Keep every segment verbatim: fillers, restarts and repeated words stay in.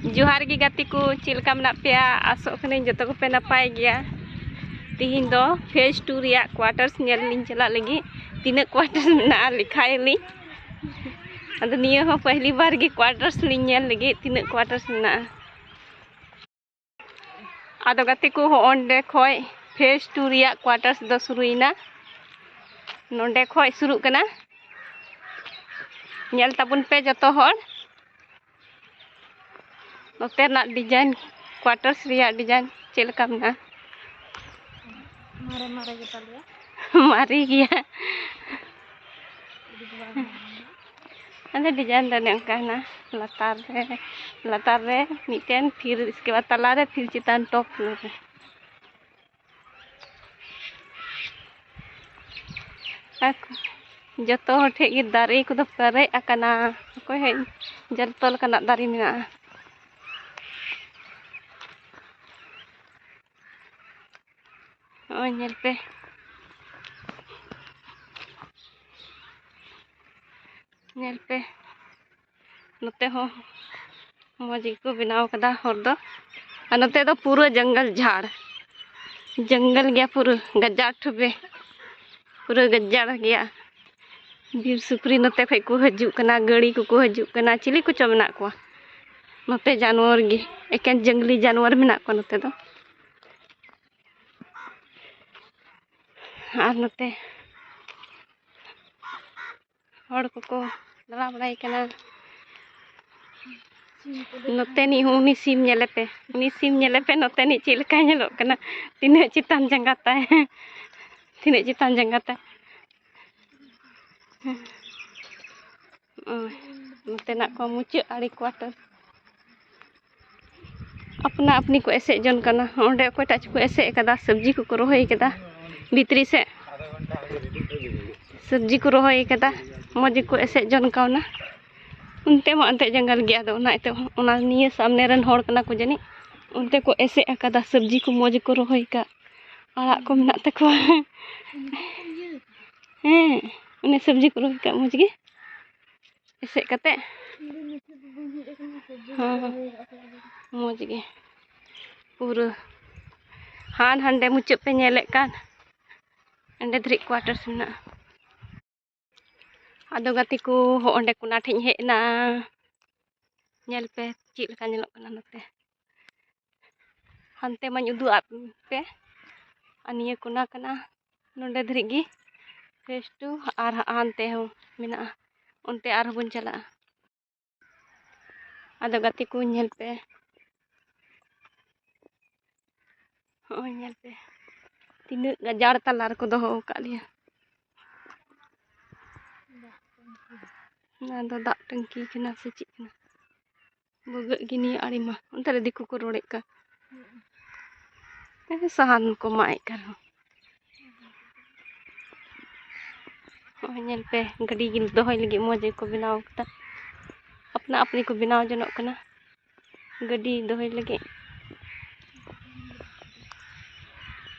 ᱡᱚᱦᱟᱨ ᱜᱮ ᱜᱟᱛᱮ ᱠᱚ, ᱪᱮᱫ ᱞᱮᱠᱟ ᱢᱮᱱᱟᱜ ᱯᱮᱭᱟ? ᱟᱥᱚᱜ ᱠᱟᱹᱱᱟᱹᱧ ᱡᱚᱛᱚ ᱠᱚᱯᱮ ᱱᱟᱯᱟᱭ ᱜᱮᱭᱟ᱾ ᱛᱤᱦᱤᱧ ᱫᱚ phase two ᱨᱮᱭᱟᱜ quarters ᱧᱮᱞ ᱞᱤᱧ ᱪᱟᱞᱟᱜ ᱞᱟᱹᱜᱤᱫ᱾ ᱛᱤᱱᱟᱹᱜ quarters ᱢᱮᱱᱟᱜᱼᱟ ᱞᱮᱠᱷᱟᱭᱟᱞᱤᱧ᱾ ᱟᱫᱚ ᱱᱤᱭᱟᱹ ᱦᱚᱸ ᱯᱟᱦᱞᱤ ᱵᱟᱨ ᱜᱮ quarters ᱞᱤᱧ ᱧᱮᱞ ᱞᱟᱹᱜᱤᱫ, ᱛᱤᱱᱟᱹᱜ quarters ᱢᱮᱱᱟᱜᱼᱟ᱾ ᱟᱫᱚ ᱜᱟᱛᱮ ᱠᱚ, ᱦᱚᱸ ᱚᱸᱰᱮ ᱠᱷᱚᱡ phase two ᱨᱮᱭᱟᱜ quarters ᱫᱚ ᱥᱩᱨᱩᱭᱮᱱᱟ᱾ ᱱᱚᱸᱰᱮ ᱠᱷᱚᱡ ᱥᱩᱨᱩᱜ ᱠᱟᱱᱟ᱾ ᱧᱮᱞ ᱛᱟᱵᱚᱱ ᱯᱮ ᱡᱚᱛᱚ ᱦᱚᱲ᱾ ᱱᱚᱛᱮᱱᱟᱜ design, quarters ᱨᱮᱭᱟᱜ design ᱪᱮᱫ ᱞᱮᱠᱟ ᱢᱮᱱᱟᱜᱼᱟ? ᱢᱟᱨᱮ ᱢᱟᱨᱮ ᱜᱮᱛᱟᱞᱮᱭᱟ᱾ ᱢᱟᱨᱮ ᱜᱮᱭᱟ᱾ ᱟᱫᱚ design ᱫᱚ ᱚᱱᱮ ᱚᱱᱠᱟ ᱦᱮᱱᱟᱜᱼᱟ, ᱞᱟᱛᱟᱨ ᱨᱮ, ᱞᱟᱛᱟᱨ ᱨᱮ ᱢᱤᱫᱴᱮᱱ, ᱯᱷᱤᱨ ᱤᱥᱠᱮ ᱵᱟᱫ ᱛᱟᱞᱟ ᱨᱮ, ᱯᱷᱤᱨ ᱪᱮᱛᱟᱱ top floor ᱨᱮ᱾ ᱟᱨ ᱡᱚᱛᱚ ᱦᱚᱲ ᱴᱷᱮᱡ ᱜᱮ ᱫᱟᱨᱮ ᱠᱚᱫᱚ ᱯᱮᱨᱮᱡ ᱟᱠᱟᱱᱟ᱾ ᱚᱠᱚᱭ ᱦᱚᱸ ᱡᱚᱛᱚ ᱞᱮᱠᱟᱱᱟᱜ ᱫᱟᱨᱮ ᱢᱮᱱᱟᱜᱼᱟ᱾ ᱱᱚᱜᱼᱚᱭ ᱧᱮᱞ ᱯᱮ, ᱧᱮᱞ ᱯᱮ, ᱱᱚᱛᱮ ᱦᱚᱸ ᱢᱚᱡᱽ ᱜᱮᱠᱚ ᱵᱮᱱᱟᱣ ᱠᱟᱫᱟ ᱦᱚᱨ ᱫᱚ᱾ ᱟᱨ ᱱᱚᱛᱮ ᱫᱚ ᱯᱩᱨᱟᱹ ᱡᱚᱝᱜᱚᱞ ᱡᱷᱟᱲ, ᱡᱚᱝᱜᱚᱞ ᱜᱮᱭᱟ ᱯᱩᱨᱟᱹ ᱜᱟᱡᱟᱲ ᱴᱷᱩᱵᱮ, ᱯᱩᱨᱟᱹ ᱜᱟᱡᱟᱲ ᱜᱮᱭᱟ᱾ ᱵᱤᱨ ᱥᱩᱠᱨᱤ ᱱᱚᱛᱮ ᱠᱷᱚᱡ ᱠᱚ ᱦᱤᱡᱩᱜ ᱠᱟᱱᱟ, ᱜᱟᱹᱲᱤ ᱠᱚᱠᱚ ᱦᱤᱡᱩᱜ ᱠᱟᱱᱟ, ᱪᱤᱞᱤ ᱠᱚᱪᱚ ᱢᱮᱱᱟᱜ ᱠᱚᱣᱟ ᱱᱚᱛᱮ ᱡᱟᱱᱣᱟᱨ ᱜᱮ, ᱮᱠᱮᱱ ᱡᱟᱝᱞᱤ ᱡᱟᱱᱣᱟᱨ ᱢᱮᱱᱟᱜ ᱠᱚᱣᱟ ᱱᱚᱛᱮ ᱫᱚ᱾ ᱟᱨ ᱱᱚᱛᱮ ᱦᱚᱲ ᱠᱚᱠᱚ ᱫᱟᱬᱟ ᱵᱟᱲᱟᱭ ᱠᱟᱱᱟ᱾ ᱱᱚᱛᱮᱱᱤᱡ ᱦᱚᱸ ᱩᱱᱤ ᱥᱤᱢ ᱧᱮᱞᱮ ᱯᱮ, ᱩᱱᱤ ᱥᱤᱢ ᱧᱮᱞᱮ ᱯᱮ, ᱱᱚᱛᱮᱱᱤᱡ ᱪᱮᱫ ᱞᱮᱠᱟᱭ ᱧᱮᱞᱚᱜ ᱠᱟᱱᱟ, ᱛᱤᱱᱟᱹᱜ ᱪᱮᱛᱟᱱ ᱡᱟᱸᱜᱟ ᱛᱟᱭ, ᱛᱤᱱᱟᱹᱜ ᱪᱮᱛᱟᱱ ᱡᱟᱸᱜᱟ ᱛᱟᱭ᱾ ᱱᱚᱜᱼᱚᱭ ᱱᱚᱛᱮᱱᱟᱜ ᱠᱚ ᱢᱩᱪᱟᱹᱫ ᱟᱲᱮ quarter᱾ ᱟᱯᱱᱟ ᱟᱯᱱᱤ ᱠᱚ ᱮᱥᱮᱫ ᱡᱚᱝ ᱠᱟᱱᱟ᱾ ᱚᱸᱰᱮ ᱚᱠᱚᱭᱴᱟᱜ ᱪᱚᱠᱚ ᱮᱥᱮᱫ ᱠᱟᱫᱟ, ᱥᱚᱵᱽᱡᱤ ᱠᱚᱠᱚ ᱨᱚᱦᱚᱭ ᱠᱟᱫᱟ ᱵᱷᱤᱛᱨᱤ ᱥᱮᱫ, ᱥᱚᱵᱽᱡᱤ ᱠᱚ ᱨᱚᱦᱚᱭ ᱠᱟᱫᱟ, ᱢᱚᱡᱽ ᱜᱮᱠᱚ ᱮᱥᱮᱫ ᱡᱚᱝ ᱠᱟᱣᱱᱟ᱾ ᱚᱱᱛᱮ ᱢᱟ ᱮᱱᱛᱮᱫ ᱡᱟᱸᱜᱟᱞ ᱜᱮᱭᱟ, ᱟᱫᱚ ᱚᱱᱟ ᱮᱱᱛᱮᱫ ᱚᱱᱟ ᱱᱤᱭᱟᱹ ᱥᱟᱢᱱᱮ ᱨᱮᱱ ᱦᱚᱲ ᱠᱟᱱᱟ ᱠᱚ ᱡᱟᱹᱱᱤᱡ, ᱚᱱᱛᱮ ᱠᱚ ᱮᱥᱮᱫ ᱟᱠᱟᱫᱟ, ᱥᱚᱵᱽᱡᱤ ᱠᱚ ᱢᱚᱡᱽ ᱜᱮᱠᱚ ᱨᱚᱦᱚᱭ ᱠᱟᱜ, ᱟᱲᱟᱜ ᱠᱚ ᱢᱮᱱᱟᱜ ᱛᱟᱠᱚᱣᱟ᱾ ᱦᱮᱸ, ᱚᱱᱮ ᱥᱚᱵᱽᱡᱤ ᱠᱚ ᱨᱚᱦᱚᱭ ᱠᱟᱜ ᱢᱚᱡᱽ ᱜᱮ ᱮᱥᱮᱫ ᱠᱟᱛᱮᱫ᱾ ᱦᱚᱸ᱾ ᱢᱚᱡᱽ ᱜᱮ ᱯᱩᱨᱟᱹ ᱦᱟᱱ ᱦᱟᱸᱰᱮ ᱢᱩᱪᱟᱹᱫ ᱯᱮ ᱧᱮᱞᱮᱫ ᱠᱟᱱ, ᱚᱸᱰᱮ ᱫᱷᱟᱹᱨᱤᱡ quarters ᱢᱮᱱᱟᱜᱼᱟ᱾ ᱟᱫᱚ ᱜᱟᱛᱮ ᱠᱚ, ᱦᱚᱸᱜᱼᱚᱸᱰᱮ ᱠᱚᱱᱟ ᱴᱷᱮᱡ ᱤᱧ ᱦᱮᱡ ᱮᱱᱟ᱾ ᱧᱮᱞ ᱯᱮ ᱪᱮᱫ ᱞᱮᱠᱟ ᱧᱮᱞᱚᱜ ᱠᱟᱱᱟ ᱱᱚᱛᱮ᱾ ᱦᱟᱱᱛᱮ ᱢᱟᱧ ᱩᱫᱩᱜ ᱟᱫ ᱯᱮ, ᱟᱨ ᱱᱤᱭᱟᱹ ᱠᱚᱱᱟ ᱠᱟᱱᱟ᱾ ᱱᱚᱸᱰᱮ ᱫᱷᱟᱹᱨᱤᱡ ᱜᱮ phase two, ᱟᱨ ᱦᱟᱱᱛᱮ ᱦᱚᱸ ᱢᱮᱱᱟᱜᱼᱟ, ᱚᱱᱛᱮ ᱟᱨᱦᱚᱸ ᱵᱚᱱ ᱪᱟᱞᱟᱜᱼᱟ᱾ ᱟᱫᱚ ᱜᱟᱛᱮ ᱠᱚ ᱧᱮᱞ ᱯᱮ, ᱦᱚᱸᱜᱼᱚᱭ ᱧᱮᱞ ᱯᱮ ᱛᱤᱱᱟᱹᱜ ᱜᱟᱡᱟᱲ ᱛᱟᱞᱟ ᱨᱮᱠᱚ ᱫᱚᱦᱚ ᱟᱠᱟᱫ ᱞᱮᱭᱟ᱾ ᱚᱱᱟ ᱫᱚ ᱫᱟᱜ ᱴᱟᱹᱝᱠᱤ ᱠᱟᱱᱟ ᱥᱮ ᱪᱮᱫ ᱠᱟᱱᱟ? ᱵᱷᱩᱜᱟᱹᱜ ᱜᱮ ᱱᱤᱭᱟᱹ ᱟᱲᱮ ᱢᱟ᱾ ᱚᱱᱛᱮ ᱨᱮ ᱫᱤᱠᱩ ᱠᱚ ᱨᱚᱲᱮᱫ ᱠᱟᱱ᱾ ᱦᱮᱸ, ᱥᱟᱦᱟᱱ ᱠᱚ ᱢᱟᱜ ᱮᱫ ᱠᱟᱱ ᱨᱮᱦᱚᱸ᱾ ᱱᱚᱜᱼᱚᱭ ᱧᱮᱞ ᱯᱮ, ᱜᱟᱹᱰᱤ ᱜᱮ ᱫᱚᱦᱚᱭ ᱞᱟᱹᱜᱤᱫ ᱢᱚᱡᱽ ᱜᱮᱠᱚ ᱵᱮᱱᱟᱣ ᱠᱟᱫᱟ᱾ ᱟᱯᱱᱟ ᱟᱯᱱᱤ ᱠᱚ ᱵᱮᱱᱟᱣ ᱡᱚᱱᱚᱜ ᱠᱟᱱᱟ ᱜᱟᱹᱰᱤ ᱫᱚᱦᱚᱭ ᱞᱟᱹᱜᱤᱫ᱾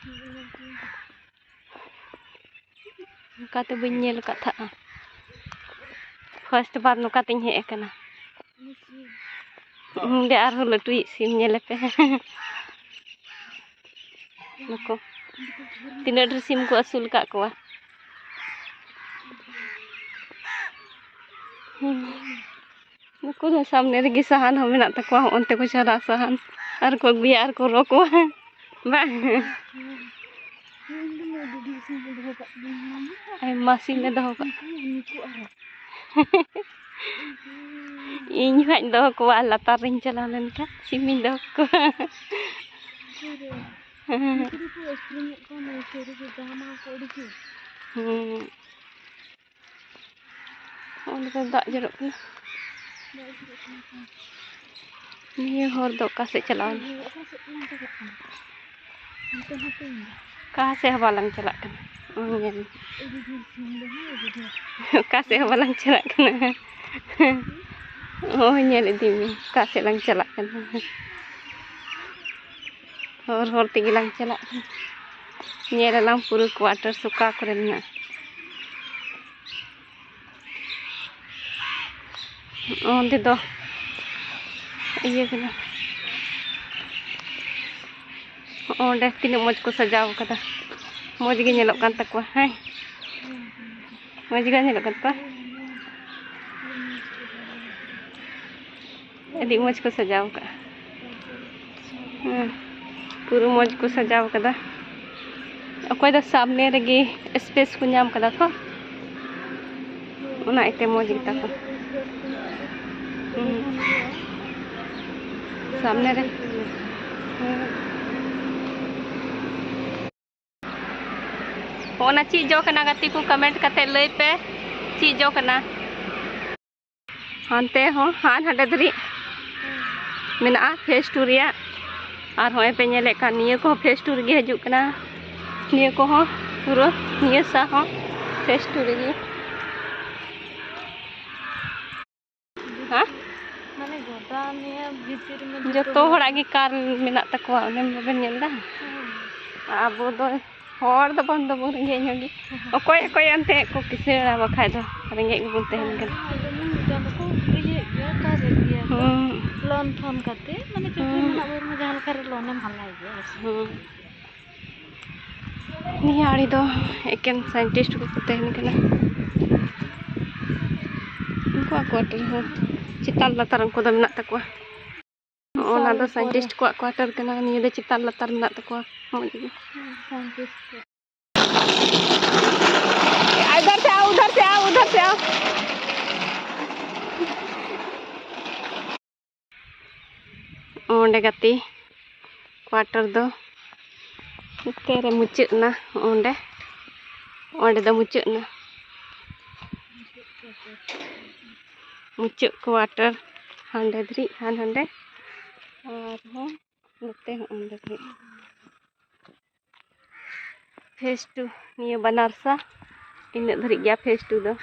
ᱱᱚᱝᱠᱟᱛᱮ ᱵᱟᱹᱧ ᱧᱮᱞ ᱟᱠᱟᱫ ᱛᱟᱦᱮᱸᱜᱼᱟ᱾ First ᱵᱟᱨ ᱱᱚᱝᱠᱟᱛᱤᱧ ᱦᱮᱡ ᱟᱠᱟᱱᱟ᱾ ᱱᱚᱰᱮ ᱟᱨᱦᱚᱸ ᱞᱟᱹᱴᱩᱭᱤᱡ ᱥᱤᱢ ᱧᱮᱞᱮ ᱯᱮ᱾ ᱱᱩᱠᱩ ᱛᱤᱱᱟᱹᱜ ᱰᱷᱮᱨ ᱥᱤᱢ ᱠᱚ ᱟᱹᱥᱩᱞ ᱟᱠᱟᱫ ᱠᱚᱣᱟ᱾ ᱱᱩᱠᱩ ᱫᱚ ᱥᱟᱢᱱᱮ ᱨᱮᱜᱮ ᱥᱟᱦᱟᱱ ᱦᱚᱸ ᱢᱮᱱᱟᱜ ᱛᱟᱠᱚᱣᱟ, ᱦᱚᱸᱜᱼᱚᱱᱛᱮ ᱠᱚ ᱪᱟᱞᱟᱜᱼᱟ ᱥᱟᱦᱟᱱ, ᱟᱨ ᱠᱚ ᱟᱹᱜᱩᱭᱟ ᱟᱨ ᱠᱚ ᱨᱚ ᱠᱚᱣᱟ᱾ ᱵᱟᱝ? ᱟᱭᱢᱟ ᱥᱤᱢ ᱞᱮ ᱫᱚᱦᱚ ᱠᱟᱜ᱾ ᱤᱧ ᱦᱚᱸᱧ ᱫᱚᱦᱚ ᱠᱚᱣᱟ, ᱞᱟᱛᱟᱨ ᱨᱤᱧ ᱪᱟᱞᱟᱣ ᱞᱮᱱᱠᱷᱟᱱ ᱥᱤᱢᱤᱧ ᱫᱚᱦᱚ ᱠᱚᱣᱟ᱾ ᱦᱮᱸ᱾ ᱦᱮᱸ᱾ ᱚᱸᱰᱮ ᱫᱚ ᱫᱟᱜ ᱡᱚᱨᱚᱜ ᱠᱟᱱᱟ᱾ ᱱᱤᱭᱟᱹ ᱦᱚᱨ ᱫᱚ ᱚᱠᱟ ᱥᱮᱫ ᱪᱟᱞᱟᱣ ᱮᱱᱟ? ᱚᱠᱟ ᱥᱮᱫ ᱦᱚᱸ ᱵᱟᱞᱟᱝ ᱪᱟᱞᱟᱜ ᱠᱟᱱᱟ᱾ ᱚ, ᱧᱮᱞ ᱢᱮ᱾ ᱚᱠᱟ ᱥᱮᱫ ᱦᱚᱸ ᱵᱟᱞᱟᱝ ᱪᱟᱞᱟᱜ ᱠᱟᱱᱟ᱾ ᱚ, ᱧᱮᱞ ᱤᱫᱤ ᱢᱮ, ᱚᱠᱟ ᱥᱮᱫ ᱞᱟᱝ ᱪᱟᱞᱟᱜ ᱠᱟᱱᱟ᱾ ᱦᱚᱨ ᱦᱚᱨ ᱛᱮᱜᱮ ᱞᱟᱝ ᱪᱟᱞᱟᱜ ᱠᱟᱱᱟ᱾ ᱧᱮᱞ ᱟᱞᱟᱝ ᱯᱩᱨᱟᱹ quarters ᱚᱠᱟ ᱠᱚᱨᱮ ᱢᱮᱱᱟᱜᱼᱟ᱾ ᱚᱸᱰᱮ ᱫᱚ ᱤᱭᱟᱹ ᱠᱟᱱᱟ, ᱚᱸᱰᱮ ᱛᱤᱱᱟᱹᱜ ᱢᱚᱡᱽ ᱠᱚ ᱥᱟᱡᱟᱣ ᱠᱟᱫᱟ, ᱢᱚᱡᱽ ᱜᱮ ᱧᱮᱞᱚᱜ ᱠᱟᱱ ᱛᱟᱠᱚᱣᱟ᱾ ᱦᱮᱸ, ᱢᱚᱡᱽ ᱜᱮ ᱧᱮᱞᱚᱜ ᱠᱟᱱ ᱛᱟᱠᱚᱣᱟ᱾ ᱟᱹᱰᱤ ᱢᱚᱡᱽ ᱠᱚ ᱥᱟᱡᱟᱣ ᱠᱟᱜᱼᱟ᱾ ᱦᱮᱸ, ᱯᱩᱨᱟᱹ ᱢᱚᱡᱽ ᱠᱚ ᱥᱟᱡᱟᱣ ᱠᱟᱫᱟ᱾ ᱚᱠᱚᱭ ᱫᱚ ᱥᱟᱢᱱᱮ ᱨᱮᱜᱮ ᱥᱯᱮᱥ ᱠᱚ ᱧᱟᱢ ᱠᱟᱫᱟ ᱛᱚ, ᱚᱱᱟ ᱤᱭᱟᱹᱛᱮ ᱢᱚᱡᱽ ᱜᱮᱛᱟ ᱠᱚ᱾ ᱦᱩᱸ᱾ ᱥᱟᱢᱱᱮ ᱨᱮ᱾ ᱦᱩᱸ᱾ ᱚᱱᱟ ᱪᱮᱫ ᱡᱚ ᱠᱟᱱᱟ ᱜᱟᱛᱮ ᱠᱚ, ᱠᱚᱢᱮᱱᱴ ᱠᱟᱛᱮ ᱞᱟᱹᱭ ᱯᱮ, ᱪᱮᱫ ᱡᱚ ᱠᱟᱱᱟ? ᱦᱟᱱᱛᱮ ᱦᱚᱸ ᱦᱟᱱ ᱦᱟᱸᱰᱮ ᱫᱷᱟᱹᱨᱤᱡ ᱢᱮᱱᱟᱜᱼᱟ ᱯᱷᱮᱡᱽ ᱴᱩ ᱨᱮᱭᱟᱜ᱾ ᱟᱨ ᱦᱚᱸᱜᱼᱚᱭ ᱯᱮ ᱧᱮᱞᱮᱫ ᱠᱟᱱ, ᱱᱤᱭᱟᱹ ᱠᱚᱦᱚᱸ ᱯᱷᱮᱡᱽ ᱴᱩ ᱨᱮᱜᱮ ᱦᱤᱡᱩᱜ ᱠᱟᱱᱟ᱾ ᱱᱤᱭᱟᱹ ᱠᱚᱦᱚᱸ ᱯᱩᱨᱟᱹ ᱱᱤᱭᱟᱹ ᱥᱟ ᱦᱚᱸ ᱯᱷᱮᱡᱽ ᱴᱩ ᱨᱮᱜᱮ᱾ ᱦᱮᱸ? ᱢᱟᱱᱮ ᱜᱚᱴᱟ ᱱᱤᱭᱟᱹ ᱵᱷᱤᱛᱤᱨ ᱨᱮ ᱡᱚᱛᱚ ᱦᱚᱲᱟᱜ ᱜᱮ ᱠᱟᱨ ᱢᱮᱱᱟᱜ ᱛᱟᱠᱚᱣᱟ, ᱚᱱᱮ ᱵᱟᱵᱮᱱ ᱧᱮᱞ ᱮᱫᱟ? ᱦᱮᱸ᱾ ᱟᱵᱚ ᱫᱚ ᱦᱚᱲ ᱫᱚ ᱵᱚᱱ ᱫᱚᱵᱚᱱ ᱨᱮᱸᱜᱮᱡ ᱧᱚᱜ ᱜᱮ᱾ ᱚᱠᱚᱭ ᱚᱠᱚᱭ ᱮᱱᱛᱮᱫ ᱠᱚ ᱠᱤᱥᱟᱹᱬᱟ, ᱵᱟᱠᱷᱟᱡ ᱫᱚ ᱨᱮᱸᱜᱮᱡ ᱜᱮᱵᱚᱱ ᱛᱟᱦᱮᱱ ᱠᱟᱱᱟ᱾ ᱟᱫᱚ ᱢᱮᱱ ᱜᱮᱭᱟ ᱵᱟᱠᱚ ᱤᱭᱟᱹᱭᱮᱫ ᱜᱮᱭᱟ, ᱠᱟᱨᱮᱫ ᱜᱮᱭᱟ ᱠᱚ᱾ ᱦᱩᱸ᱾ ᱞᱳᱱ ᱯᱷᱳᱱ ᱠᱟᱛᱮ, ᱢᱟᱱᱮ ᱪᱟᱹᱠᱨᱤ ᱦᱩᱸ᱾ ᱢᱮᱱᱟᱜ ᱵᱚᱱ ᱨᱮᱦᱚᱸ ᱡᱟᱦᱟᱸ ᱞᱮᱠᱟ ᱨᱮ ᱞᱳᱱᱮᱢ ᱦᱟᱞᱟᱭ ᱜᱮᱭᱟ᱾ ᱦᱩᱸ᱾ ᱱᱤᱭᱟᱹ ᱟᱲᱮ ᱫᱚ ᱮᱠᱮᱱ ᱥᱟᱭᱮᱱᱴᱤᱥᱴ ᱠᱚᱠᱚ ᱛᱟᱦᱮᱱ ᱠᱟᱱᱟ᱾ ᱩᱱᱠᱩᱣᱟᱜ ᱠᱚᱣᱟᱴᱟᱨ ᱦᱚᱸ ᱪᱮᱛᱟᱱ ᱞᱟᱛᱟᱨ ᱩᱱᱠᱩ ᱫᱚ ᱢᱮᱱᱟᱜ ᱛᱟᱠᱚᱣᱟ᱾ ᱚᱱᱟ ᱫᱚ ᱵᱤᱥᱟᱞ ᱥᱟᱭᱮᱱᱴᱤᱥᱴ ᱯᱚᱨᱮ᱾ ᱠᱚᱣᱟᱜ ᱠᱚᱣᱟᱴᱟᱨ ᱠᱟᱱᱟ, ᱱᱤᱭᱟᱹ ᱫᱚ ᱪᱮᱛᱟᱱ ᱞᱟᱛᱟᱨ ᱢᱮᱱᱟᱜ ᱛᱟᱠᱚᱣᱟ᱾ ᱢᱚᱡᱽ ᱜᱮ᱾ ᱥᱟᱭᱮᱱᱴᱤᱥᱴ ᱠᱚ᱾ इधर से आओ, उधर से आओ, उधर से आओ। ᱚᱸᱰᱮ ᱜᱟᱛᱮ ᱠᱚᱣᱟᱴᱟᱨ ᱫᱚ ᱱᱚᱛᱮ ᱨᱮ ᱢᱩᱪᱟᱹᱫ ᱮᱱᱟ᱾ ᱚᱸᱰᱮ, ᱚᱸᱰᱮ ᱫᱚ ᱢᱩᱪᱟᱹᱫ ᱮᱱᱟ, ᱢᱩᱪᱟᱹᱫ ᱠᱚᱣᱟᱴᱟᱨ᱾ ᱦᱟᱸᱰᱮ ᱫᱷᱟᱹᱨᱤᱡ, ᱦᱟᱱ ᱦᱟᱸᱰᱮ, ᱟᱨᱦᱚᱸ ᱱᱚᱛᱮ ᱦᱚᱸ ᱚᱸᱰᱮ ᱫᱷᱟᱹᱨᱤᱡ᱾ ᱯᱷᱮᱡᱽ ᱴᱩ ᱱᱤᱭᱟᱹ ᱵᱟᱱᱟᱨᱥᱟ, ᱤᱱᱟᱹᱜ ᱫᱷᱟᱹᱨᱤᱡ ᱜᱮᱭᱟ ᱯᱷᱮᱡᱽ ᱴᱩ ᱫᱚ᱾